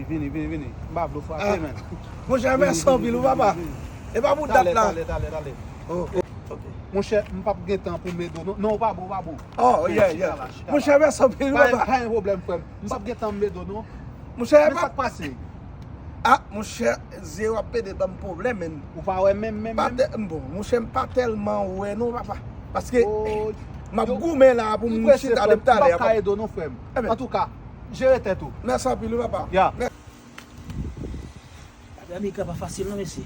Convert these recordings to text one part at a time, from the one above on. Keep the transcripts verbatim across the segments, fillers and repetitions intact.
Vini, vini, vini. M pa vle w frape, men. Monchè, mèsi anpil, wi, papa. E pa pou dat la. Talè, talè, talè, talè. Oh, oh, ok. Monchè, m p ap gen tan pou m ede w, non. Non, ou pa bon, ou pa bon. Oh, yeah, yeah. Monchè, mèsi anpil, wi, papa. Pa gen pwoblèm, frè m. M p ap gen tan pou m ede w, non. Monchè, men sa k pase? Ah, monchè, zye w ap pede ban m pwoblèm, men. Ou pa wè menm, menm, menm? Bon, monchè, m pa tèlman wè, non, papa. Paske m ap goumen la pou m chita depi talè. M p ap ka ede w, non, frè m. Antouka, jere tèt ou. Mèsi anpil, wi, papa. Ya. Gade, Amerika pa fasil non, mesye.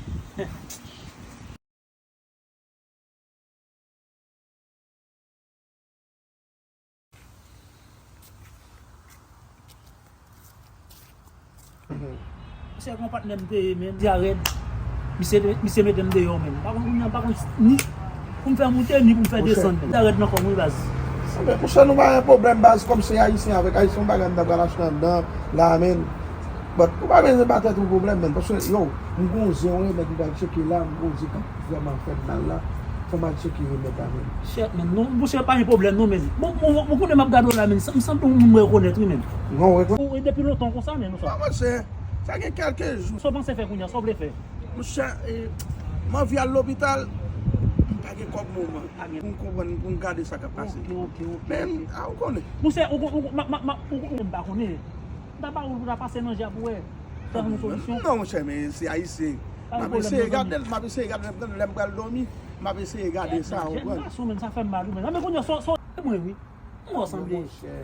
Mesye, gon patnè m te ye, men, di a rèd. Misye, misye mete m deyò, men. Pa konn, kounye a, pa konn ni pou m fè moute, ni pou m fè desann, men. Di a rèd nan kò m, wi, baz. Monchè, nou pa gen pwoblèm, baz, kòm se Ayisyen avèk Ayisyen, yon bagay m ta pral achte anndan la, men. But ou pa bezwen ba tèt ou pwoblèm, men, paske, yo, m gon zen, yon remèd m pral tcheke la, m gon zen k ap vrèman fè m mal la, fò m al tcheke remèd la, men. Shit, men, non, monchè, pa gen pwoblèm, non, men. Bon, bon, bon, konnen m ap gade w la, men, m santi yon moun m rekonèt, wi, men. Non, ou rekonèt? Ou, e depi lontan konsa, men, ou sa. Ah, monchè, sa gen kèlke jou. Sa w panse fè kounye a, sa w vle fè? Monchè, e, m anvi al lopital, m pa gen kòb moman. Pou m konprann, pou m gade sa k ap pase. Ok, ok, ok. Men, a, ou konnen. Monchè, ou, ou, ou, ma, ma, ma, ou, ou, m pa konnen. M ta ba ou l pou ta pase nan je a pou wè. Fè yon solisyon. Non, monchè, men se Ayisyen. M ap eseye gade l, m ap eseye gade l, lè m pral dòmi, m ap eseye gade sa, ou konprann? Jèn gason, men, sa fè m mal, wi, men. Nan, men kounye a, sa, sa, mwen, wi. Mwen sanble. Monchè,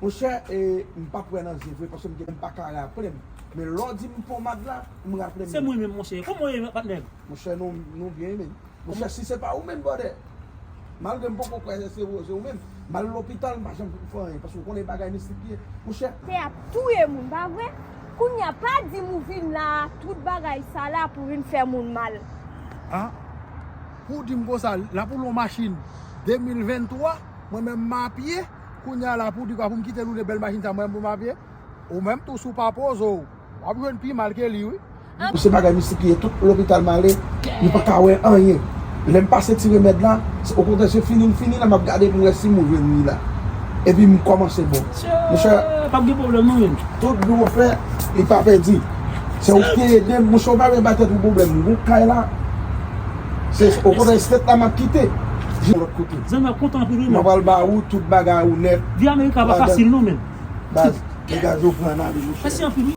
monchè, e, m p ap wè nan je vre, paske m gen, m pa ka raple m. Men lè w di m pomad la, m raple m. Se mwen menm, monchè. Kòman w ye, patnè m? Monchè, nou, nou byen, men. Monchè, si se pa ou menm, brother. Malgre m poko kwè se ou, se ou menm. M al lopital, m pa janm fè anyen, paske w konnen bagay mistik ye. Monchè. Tè ap touye moun, pa vre? Kounye a, pa di m ou vin la, tout bagay sa la pou vin fè moun mal. Ah, pou w di m konsa, la pou l yon machin de mil venntwa, mwen menm m a pye, kounye a la pou w di kwa pou m kite loule bèl machin sa, mwen menm pou m a pye? Ou menm tou si w pa poze w, w ap jwenn pi mal ke li, wi. Se bagay mistik li ye, tout lopital m ale, m pa ka wè anyen. Lè m pase ti remèd la, se, okontrè, se fini m fini la, m ap gade pou m wè si m jwenn li la. Epi m kòmanse bon. Monchè, p ap gen pwoblèm non, men. Tout byen w fè, li pa pèdi. Se ou ki te ede m, monchè, ou pa vin ba tèt ou pwoblèm. M gon kay la. Se, okontrè, se tèt la m ap kite. Jis lòt kote. Zanmi, m kontan anpil, wi, men. M pral ba ou tout bagay ou nèt. Vi Amerika pa fasil non, men. Baz, degaj ou pran nan li, monchè. Mèsi anpil, wi.